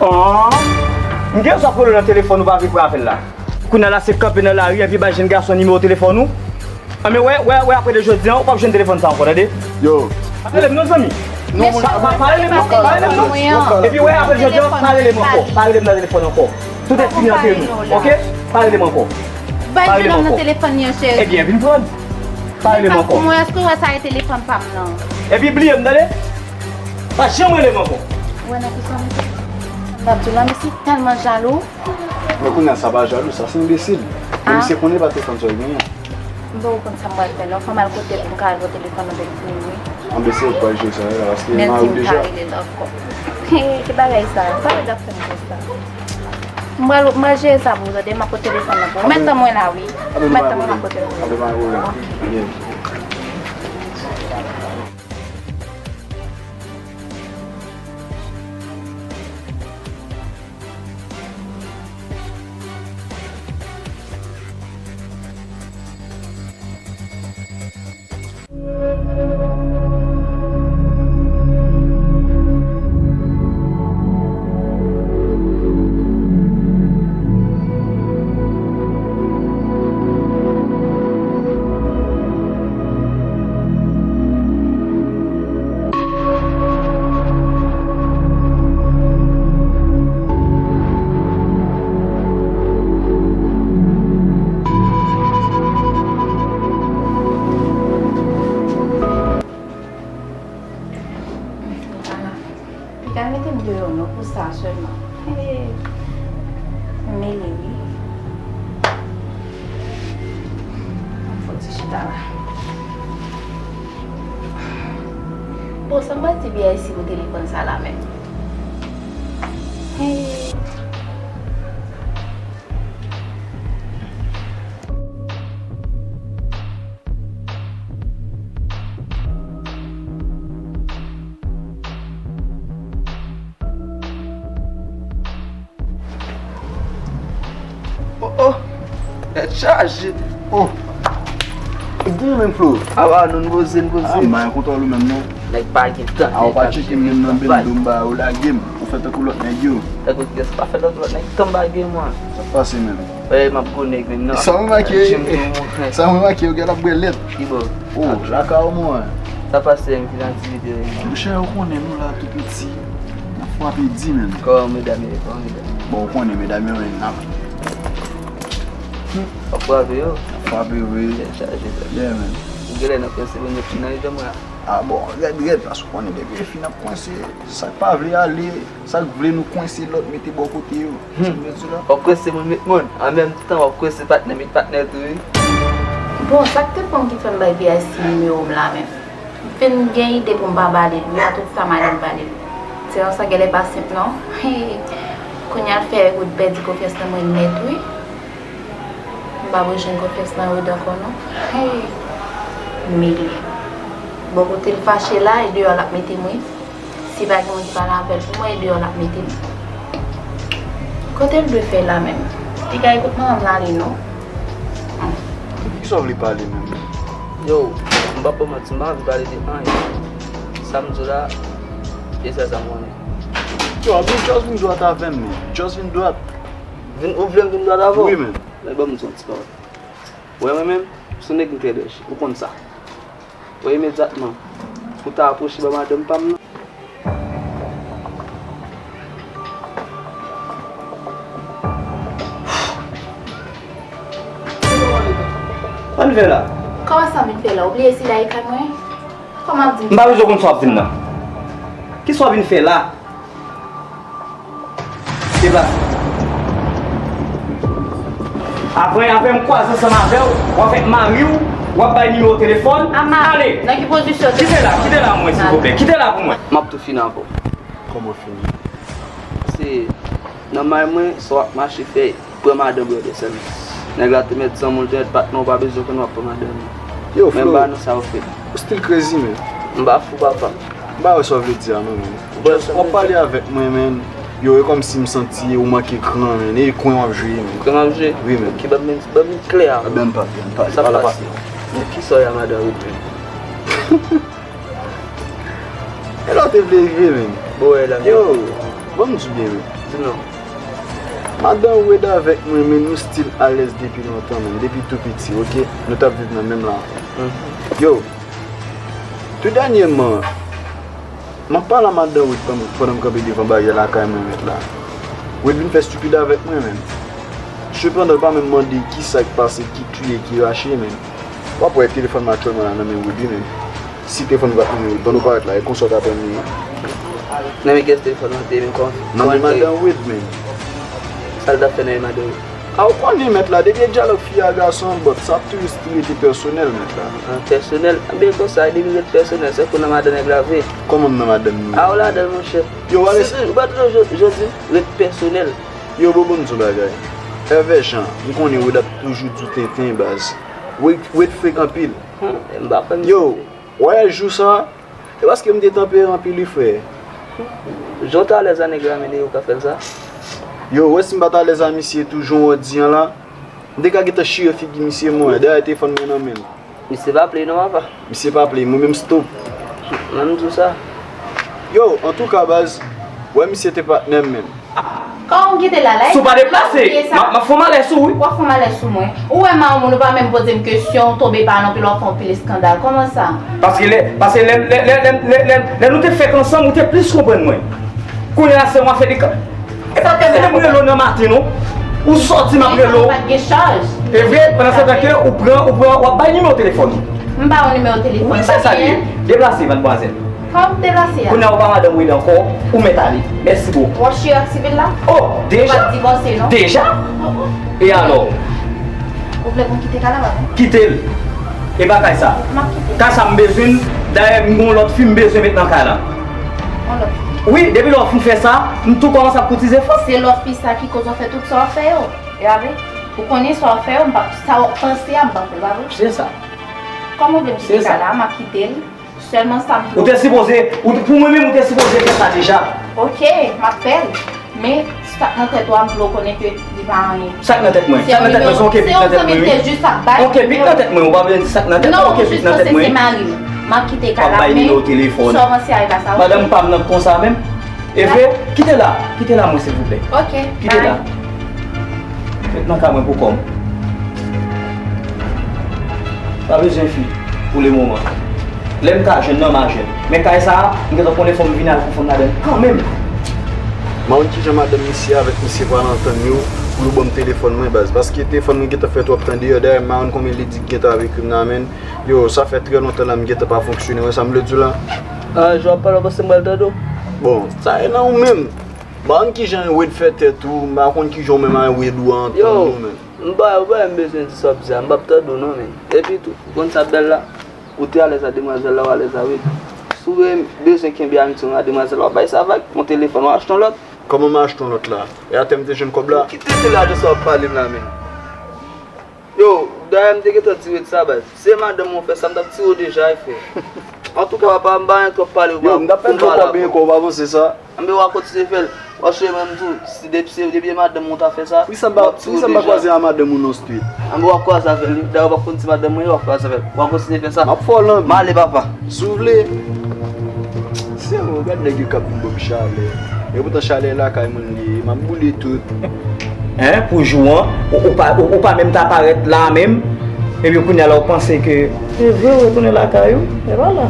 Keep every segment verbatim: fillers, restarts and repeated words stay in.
An, m gen sa pou nan telefòn ou pa vle pran apèl la. Kounye a la se kanpe nan lari epi bay jenn gason nimewo telefòn ou. Anben wè, wè, wè apre de jodi an, ou p ap jwenn telefòn sa ankò, tande? Yo. Pa rele m non zanmi. Non, pa rele m non, pa rele m non. Epi wè apre de jodi an, pa rele m ankò, pa rele m nan telefòn ankò. Tout est fini entre nous, ok? Pa rele m ankò. Bay jenòm nan telefòn li an cheri. Ebyen vin pran. Pa rele m ankò. Mwen èske w wè sa e telefòn pa m nan? Epi bliye m tande. Pa janm rele m ankò. Ou wè nan kisa m ye? M ap di w la, misye tèlman jalou. Men kounye a sa pa jalou, sa se enbesil. Men misye konnen pa telefòn sa l genyen. M poko konn sa m pral fè non, fò m al kote l pou m ka al pran telefòn nan pou l vini wi. Enbesil ou pral jere sa la paske mari w deja. Ki bagay sa? Pa wè dap fè m konsa. M pral, m pral jere sa pou ou tande, m ap pote telefòn nan pou ou. Mèt tann mwen la wi. Mèt tann mwen, m ap pote l pou ou. Ok. Ala, li ka mete m deyò non pou sa sèlman. Ee, m mele wi. Fò ti chita la. Bon, sa m pral di B I C pou telefòn sa la menm? Ee. Oh, oh! Tèt chaje! Oh! Ou gen menm Flo? Awa, nou, n poze, n poze. Ah, m pa gen kontwòl ou menm non. Nèg pa gen tan. Ah, ou pa tcheke m menm nan bendo m ba ou lage m. Ou fè tankou lòt nèg yo. Tankou kiyès? Pa fè tankou lòt nèg. Tan m pa gen mwen. Sa k pase menm? Ey, m ap gwo nèg menm non. Sa m remake, sa m remake, yo gen ap bwè lèt. Ki bò? Oh, lakay ou mwen. Sa pase, m vin aktivite yo. Monchè, ou konnen nou la tou piti. N ap frape di menm. Kòman medam yo ye? Kòman medam yo ye? Bon, ou konnen medam yo menm n ap. Hmm, w ap frape yo? N ap frape vre. Tèt chaje frè. Yeah, man. M genlè nan prensip mwen met nan etan mwen. Ah bon, rèd rèd, paske ou konnen depi e fi n ap kwense, sa k pa vle ale, sa k vle nou kwense lòt mete bò kote yo. Hmm. Sa m vle di la? W ap kwense moun met moun, an menm tan w ap kwense patnè met patnè tou wi. Bon, sa k te fè m ki fè m bay B I C nimewo m la menm? M fin gen ide pou m pa ba li l wi, a tout sa m ale m pale l. Se yon sa genlè pa senp non. Kounye a l fè Ruth pèdi konfyans nan mwen nèt wi. M pa bezwen konfyans nan Ruth ankò non. Hey! Mele. Bò kote l fache la, e deyò l ap mete m wi. Si pa gen moun ki pale avè l pou mwen, e deyò l ap mete m. Kote l dwe fè la menm? Li ka ekout manman m l ale non. Kisa w vle pale menm? Yo, m p ap ba w manti, m pa anvi pale de anyen. Sa m di w la, e sèl sa m konnen. Yo, a vin just vin dwat avè m, men. Just vin dwat. Vin, ou vle m vin dwat avè w? Wi, men. Men ban m di w yon ti pawòl. Ou wè mwen menm, se yon nèg m trè dèche. Ou konn sa. Ou wè imedyatman, ou ta apwoche ba madanm pa m nan. Sa n fè la? Kòman sa m vin fè la? Ou bliye sila e kay mwen? Kòman ap di m? M pa bezwen konn sa w ap di m nan. Kisa w vin fè la? Deplase. Apre, apre m kwaze ansanm avè w, w avèk mari w, w ap bay nimewo telefòn. Ale! Nan ki pozisyon w te? Kite la, kite la pou mwen, silvouplè. Kite la pou mwen. M ap tou fini avè w. Kòman fini? Se nan may mwen, sa w ap mache fè, pran madanm brother sèlman. Nèg la te mèt zanmi w, te mèt patnè w, pa bezwen konnen w ap pran madanm li. Yo, Flo. Men m pa nan sa w fè. Ou still crazy, man. M pa fou, papa. M pa wè sa w vle di a non, man. Just w ap pale avèk mwen, man. Yo, e kòmsi m santi ou manke kran, man. E kwen w ap jwe, man. Kwen m ap jwe? Wi, man. Ok, ban m, ban m klè a. Ban m pale, ban m pale. Sa pase. Bon, kisa w ye a madanm Ruth menm? E la w te vle rive, man. Bon, wè la. Yo. Ban m di w byen, wi. Di non. Madan Wade avèk mwen, men nou still alèz depi lontan, menm. Depi tou piti, oke? Nou t ap viv nan menm lakou. Yo, tou dènyèman, m ap pale a madan Wade pandan, pandan m kanpe devan baryè lakay mwen, mèt la. Wade vin fè stupid avèk mwen, menm. Sepandan, l pa menm mande ki sa k pase, ki kriye, ki rache, menm. W ap wè telefòn m aktyèlman la nan men Wade, wi, menm. Si telefòn ou pa t nan men ou, ban nou parèt la, e konsa w t ap renmen ye. Nan men kiyès telefòn nan te ye, men kòman? Nan men madan Wade, menm. Sa l t ap fè nan men madan Wade? A, ou konnen, mèt la, depi e dyalòg fi a gason an, but sa ap toujou rete pèsonèl, mèt la. Ah, pèsonèl? Anben, konsa, depi rete pèsonèl, se kou nan madan nèg la vre. Kòman m nan madan nou? A, ou ladan l, monchè. Yo, w ale. Si tou, ou pa toujou jodi, rete pèsonèl. Yo, bon, bon, m di w bagay. Èvè Jan, m konnen Wade ap toujou di w tenten, baz. Wade, Wade frekan anpil. Hmm, m pa kwè misye. Yo, w wè jou sa, e paske m te tanpere anpil, wi, frè. Jan w t alèz a nèg la, men ou ka fè l sa. Yo, w wè si m pa t alèz a misye tou, jan w di an la, m te ka gentan chire figi misye, mwen. Dayè, telefòn mwen nan men l. Misye pa play non, papa. Misye pa play, mwen menm stop. Mwen m di w sa. Yo, antouka, baz, w wè misye te patnè m, menm. Kòman w kite la, la? Si w pa deplase, m ap, m ap fè w malè sou, wi. W ap fè w malè sou mwen. Ou wè, mawon, ou pa menm poze m kesyon, w tonbe pa nan pil, w ap fè yon pil eskandal. Kòman sa? Paske lè, paske lè, lè, lè nou te fèk ansanm, ou te plis konprann mwen. Kounye a se yon afè de ka. E pa kèm se m rele w nan maten, non. Ou sòti, m ap rele w. Ou pa t gen chaj. E vre, pandan se tan ke ou pran, ou pran, w ap bay nimewo telefòn ou. M pa yon nimewo telefòn. Wi, se sa l ye. Deplase, madmwazèl. Kòman m deplase a? Kounye a ou pa madan Wade ankò, ou mèt ale. Mèsi bokou. W ap chire ak sivil la? Oh, deja? Ou pa t divòse, non? Deja? Oh, oh. E alò? Ou vle pou m kite kay la, papa? Kite l. E pa kay sa. M ap kite. Kay sa m bezwen l. Dayè, m gen yon lòt fi m bezwen met nan kay la. Yon lòt fi? Wi, depi lè w fin fè sa, m tou kòmanse ap koutize fò. Se lòt fi sa ki koz w fè tout sa w ap fè yo. E pa vre? Ou konnen sa w ap fè yo, m p ap, sa w ap panse a, m p ap fè l, pa vre? Se sa. Kòman w vle m kite kay la? M ap kite l. Sèlman sa m vle. Ou te sipoze, ou, pou mwen menm, ou te sipoze fè sa deja. Ok, m ap fè l. Men, sa k nan tèt ou a, m vle w konnen ke li pa anyen. Sa k nan tèt mwen? Sa k nan tèt mwen, se yon kepik nan tèt mwen, wi. Ok, pik nan tèt mwen, ou pa vle di sa k nan tèt mwen, ok, pik nan tèt mwen. Non, jis panse se mari m. M ap kite kay la, men sa w panse a, e pa sa, ok? Madanm pa m nan konsa menm. E vre, kite la, kite la mwen silvouplè. Ok, kite la. Ret nan kay mwen pou kò m. Pa bezwen fi pou le moman. Lè m ka jwenn nan, m a jwenn. Men kay sa a, m gentan konnen fò m vin al konfonn ladan l kanmenm. M pa konn kijan madanm misye avèk misye pral antann yo pou yo ban m telefòn mwen, baz. Paske telefòn mwen gentan fè twòp tan deyò. Dayè, m pa konn konbyen li di ki gentan ap ekri m nan, menn. Yo, sa fè trè lontan la m gentan pa fonksyone. Wè sa m vle di w la? A, jan w ap pale, w panse m pral tande w? Bon, sa e nan ou menm. M pa konn kijan Wade fè tèt ou, m pa konn kijan ou menm ak Wade ou antann nou, menn. M pa, ou pa wè m bezwen di sa w ap di a, m p ap tande w non, menn. Epi tou, ou konn sa k bèl la? Ou te alèz a demwazèl la, w alèz a Wade. Si w bezwen kenbe amitye w ak demwazèl la, w ap bay sa vag, yon telefòn, w achte yon lòt. Kòman m achte yon lòt la? E atè m te jwenn kòb la? Kite se lajan sa w ap pale m la, menn. Yo, dayè m te gentan di Wade sa, baz. Se madanm mwen w fè sa, m t ap tire w deja, wi, frè. Antouka, papa, m pa gen twòp pale, yo, m t ap fè l twòp byen, kò w pa panse sa. Anben, w a kontinye fè l. W a swiv mwen, m di w, si depi se, depi se madanm mwen w ta fè sa, m ap tire w deja. Pwisa m pa kwaze a madanm ou non, street? Anben, w ap kwaze avè l, wi. Dayè, w p ap konn si madanm mwen ye, w ap kwaze avè l. W a kontinye fè sa. M ap fè w lanbi. M ale, papa. Si w vle. Se ou, gad nèg yo k ap vin ban m chalè. Epoutan chalè lakay mwen li ye, m ap boule tout. Hein, pou jou an, ou, ou pa, ou, ou pa menm ta parèt la menm. Epi kounye a la ou panse ke se vre ou retounen lakay ou. E pa la.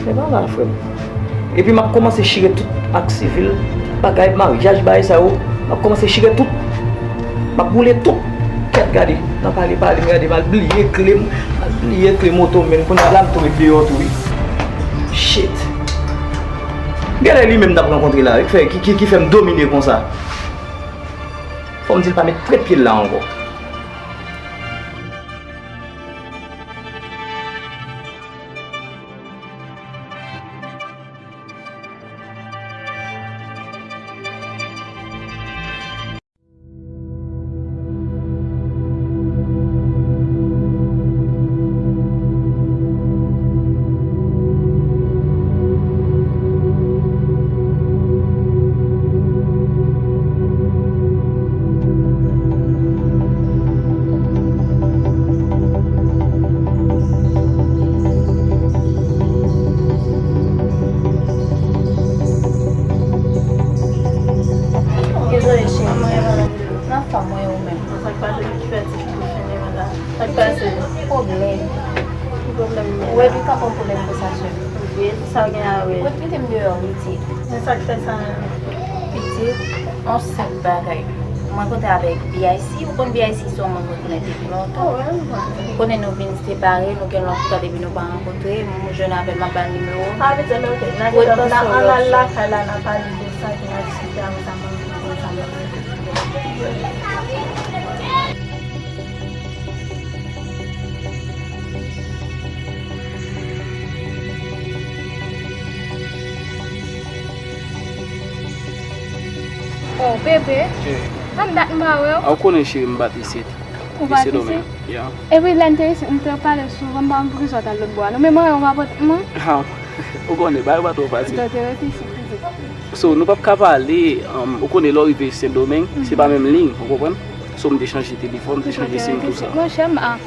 E pa la, frè m. Epi m ap kòmanse chire tout ak sivil, bagay, maryaj, bagay sa yo. M ap kòmanse chire tout. M ap boule tout. Kèt, gade, nan pale, pale, m gade, m al bliye kle m, m al bliye kle moto m, men kounye a la m tou ret deyò tou, wi. Shit. Genlè li menm m t ap rankontre la, ki fè, ki, ki, ki fè m domine konsa. Fò m di l pa met premye pye l la ankò. Ki pwoblèm ou gen la? Ou wè li kanpe yon pwoblèm konsa, cheri. Wi, sa gen a wè. Ou mete m deyò, pitit. Men sa k fè sa menm? Pitit, yon senp bagay. Mwen rankontre avèk B I C, ou konn B I C se yon moun mwen konnen depi lontan. Ou konnen nou vin separe, nou gen lontan depi nou pa rankontre, m jwenn avè l, m ap ba l nimewo. A, pitit, ok. N a gentan, n a, ann al lakay la, n a pale de sa, epi n a diskite apre sa, mwen, mwen, mwen, mwen. Oh, bebe. Cheri. Tann dat m pa wè w. A, ou konnen cheri m bat isit. Ou bat isit? Sendomeng. Yeah. Epi lè n te isit, m te pale souvan, m pa konn poukisa w t al lòt bò a. Non, men mwen, ou pa pote mwen. Ha, ou konnen, bagay yo pa twò fasil. Donk, te rete isit, pitit. So, nou p ap ka pale, um, ou konnen lè w rive Sendomeng, se pa menm liy, ou konprann? So, m te chanje telefòn, m te chanje sim, tou sa. Monchè, m a.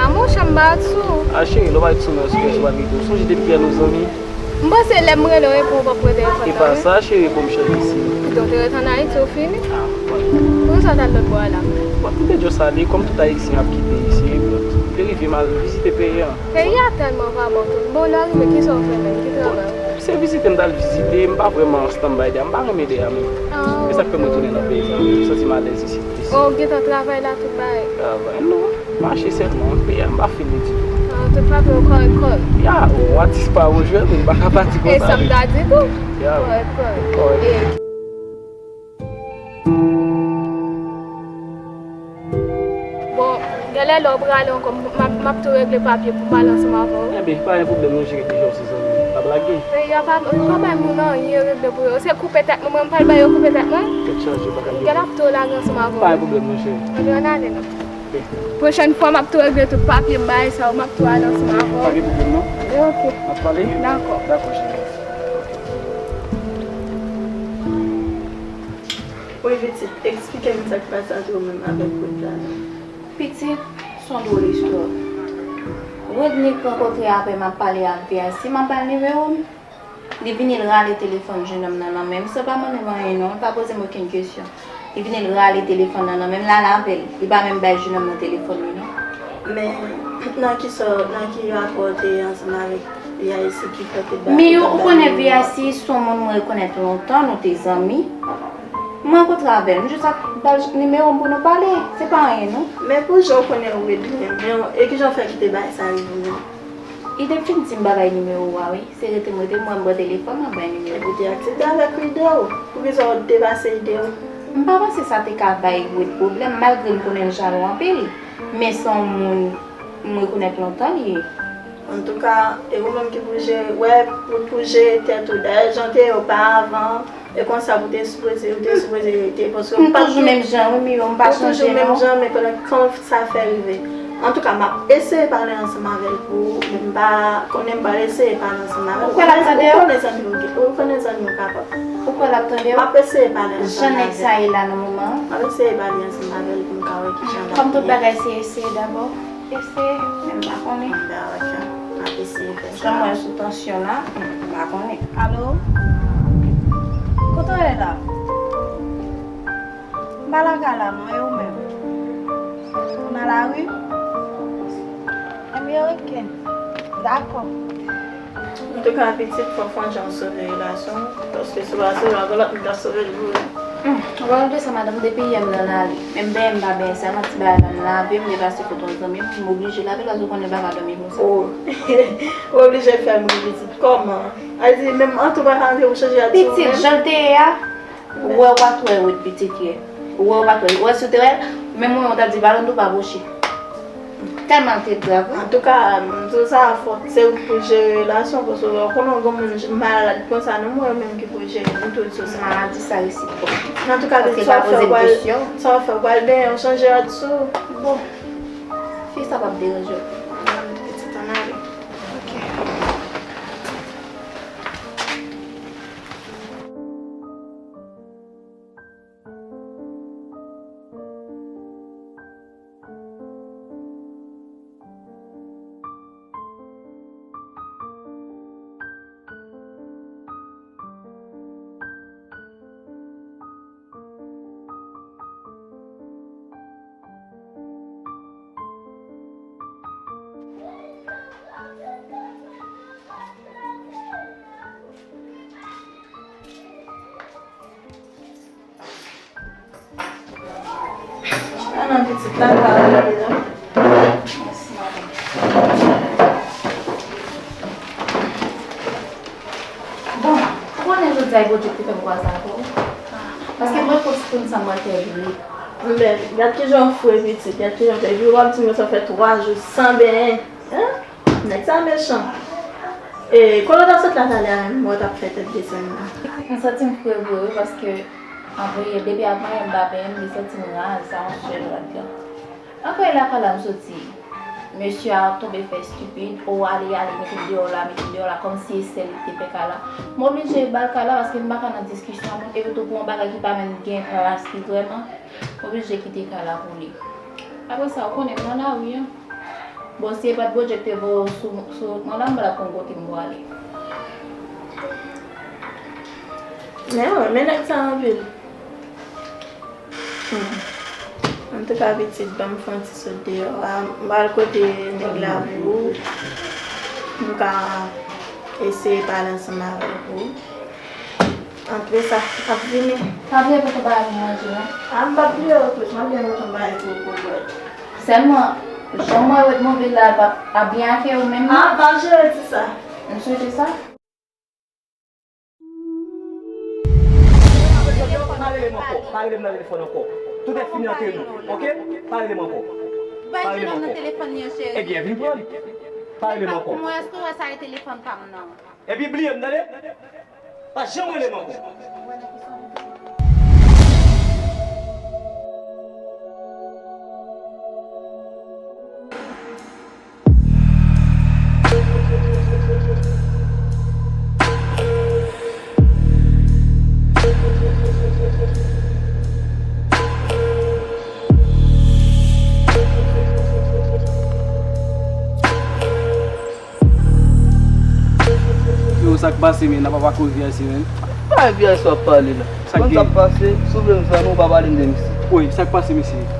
A, monchè, m pa t sou. A, cheri, lè w pa t sou mwen, sou mwen, sou mwen, ou sonje depi yè nou zanmi? M panse lè m rele w, epi w p ap pran telefòn nan, wi. E pa sa, cheri, pou m chanje sim. Kite w te ret ann Ayiti, ou fini? A, bon. Poukisa w t al lòt bò a la? Bon, m te just ale, kòm tout Ayisyen ap kite isi, m te rive m al vizite peyi a. Peyi a tèlman pa bon tou. Bon, lè w rive, kisa w fè menm? Ki travay ou fè? Se vizite m t al vizite, m pa vrèman an stand-by dèyè, m pa renmen dèyè menm. Ah. Se sa k fè m retounen nan peyi sa, m santi m alèz isit plis. Oh, ou gentan travay la, tout bagay? Travay, non. Mache sèlman, peyi a, m pa fini ditou. Ah, tout papye w kòrèk, kòrèk. Ya, oh, atis pa ou jwe, m pa ka pati konsa. E sa m ta di tou. Ya. Kòrèk, kòrèk. Kòrèk. E Bon, genlè lè w prale ankò, m, m ap, m ap tou regle papye pou m ale ansanm avè w. Enben, pa gen pwoblèm non, cheri, deja w se zanmi m. Pa blage. Peyi a pa, yo pa bay moun anyen regle pou yo. Se koupe tèt mwen, mwen m pral bay yo koupe tèt mwen. Tèt chaje, pa ka gen. Genlè ap tou lage ansanm avè w. Pa gen pwoblèm non, cheri. Anben, ann ale non. Ok. Pwochèn fwa, m ap tou regle tout papye m, bagay sa yo, m ap tou ale ansanm avè w. Pa gen pwoblèm non. E ok. N ap pale? Dakò. Dakò, cheri. Wi, pitit, eksplike m sa k pase ant ou menm avèk Rodney la non. Pitit, se yon dwòl istwa. Rodney rankontre avè m ap pale ak V I C, m ap ba l nimewo m. Li vini, l rale telefòn jennonm nan nan men m, san pa mande m anyen non, l pa poze m okenn kesyon. Li vini, l rale telefòn nan nan men m, l al avè l. Li pa menm bay jennonm nan telefòn li non. Men, nan ki sò, nan ki rapò w te ye ansanm avèk V I C ki fè w te bay, men ou konnen V I C se yon moun mwen rekonèt lontan, nou te zanmi. Mwen rankontre avè l, m jis ap ba l nimewo m pou nou pale. Se pa anyen non. Men pou jan w konnen Rodney, men e kijan w fè kite bagay sa rive w menm? Li te fin di m pa bay nimewo a wi. Se rete m rete m wè m pran telefòn, m ap bay nimewo. Epi w te aksepte avèk ide w. Poukisa w te pase ide w? M pa panse sa te ka bay Rod pwoblèm, malgre m konnen l jalou anpil. Men se yon moun m rekonèt lontan li ye. Antouka, e ou menm ki pou jere, wè, pou, pou jere tèt ou. Dayè, jan w te ye oparavan, e konsa pou te sipoze, ou te sipoze rete, paske ou pa t toujou menm jan, wi, Miro, m pa chanje non. Ou toujou menm jan, men pandan kan sa fè rive. Antouka, m ap eseye pale ansanm avè l pou ou, men m pa konnen m pral eseye pale ansanm avè l. Ou kwè l ap tande w? Ou konnen zanmi w, ou konnen zanmi w kapab. Ou kwè l ap tande w? M ap eseye pale ansanm avè l. Jan nèg sa ye la nan moman an? M ap eseye pale ansanm avè l pou m ka wè kijan l ap ye. Kòm tout bagay se eseye dabò. Eseye, men m pa konnen. M pa wè sa. M ap eseye fè sa. Jan m wè l sou tansyon la, m pa konnen. Alo? Kote w ye la? M pa lakay la non, e ou menm? Ou nan lari? Ebyen, ok. Dakò. Antouka, pitit, fò w fè yon jan sove relasyon w, paske si w pa sove, pa gen lòt moun k ap sove l pou ou. Hmm, ou pa konn sa, madanm, depi yè m nan lari. Menm benyen m pa benyen, sèlman ti bagay la m lave, m te pase kote yon zanmi m, m oblije lave l, paske ou konnen l pa ka dòmi konsa. Oh. Ou oblije fè m ri, pitit. Kòman? A di, menm antre w pa ka antre pou chanje a di ou menm? Pitit, jan l te ye a, ou wè, ou pa t wè Rod pitit yè. Ou wè, ou pa t wè. Ou wè si w te wè l, menm mwen, ou t ap di, Valando pa pwoche. Tèlman l te brav, wi. Antouka, m di w sa, fòk se ou ki pou jere relasyon, paske w konnen yon granmoun malad konsa, nou mwen menm ki pou jere, m tou di w sa. M a di sa resipwòk. Antouka, sa w fè, w pral, sa w fè, w pral benyen, w chanje rad sou ou. Bon. Fi sa p ap deranje w. Pitit, ann ale. Ok. Ala pitit la, pa rete la. Mèsi, madanm. Bon, ou konnen jodi a e Bondye ki te fè m kwaze avè w. Paske mwen pwòp se konn sa m fè vre. Men, gad kijan w fre pitit, gad kijan w fre. Epi w ap di m sa fè twa jou san benyen. Hein? Nèg sa mechan. E, kote w t ap sot la talè a menm, mwen t ap fè tèt desann nan. M santi m fre vre wi, paske anpil, depi avan yè m pa benyen m, m santi m raz, sa yon sèl rad la. Anpil la pa la m soti. Mesye a tonbe fè estipid, o ale, ale, mete m deyò la, mete m deyò la, kòmsi e sèl li te fè ka la. M oblije ba l ka la, paske m pa ka nan diskisyon moun, epi tou pou yon bagay ki pa menm gen plas li vrèman. M oblije kite ka la pou li. Apre sa, ou konnen m nan lari an. Bon, si e pa t Bondye ki te voye w sou, sou wout mwen la, m pa t ap konn kote m prale. Men wi, men nèg sa anpil. Hmm. Antouka, pitit, ban m fè yon ti sot deyò a. M pral kote nèg la pou ou. M ka eseye pale ansanm avèk ou. Antre sa, m ap vini. Pa bliye pote bagay pou manje, non. A, m p ap bliye, oke, m ap gen yon bagay pou ou, pou bwè. Sèlman, jan mwen wè mobil la, ap, ap byen akeyi w menm, non? A, pa jere ti sa. M swete sa. Pa rele m ankò, pa rele m nan telefòn ankò. Tout est fini entre nous, oke? Pa rele m ankò. Pa rele m ankò. Ebyen, vin pran li. Pa rele m ankò. Mwen, èske w wè sa e telefòn pa m nan? Epi bliye m, tande? Pa janm rele m ankò. Yo, sa k pase, men, n ap akoz V I C, men. Pa V I C w ap pale la. Sa k gen? Sa k pase, si w vle m zanmi w, pa pale m de misye. Wi, sa k pase, mesye?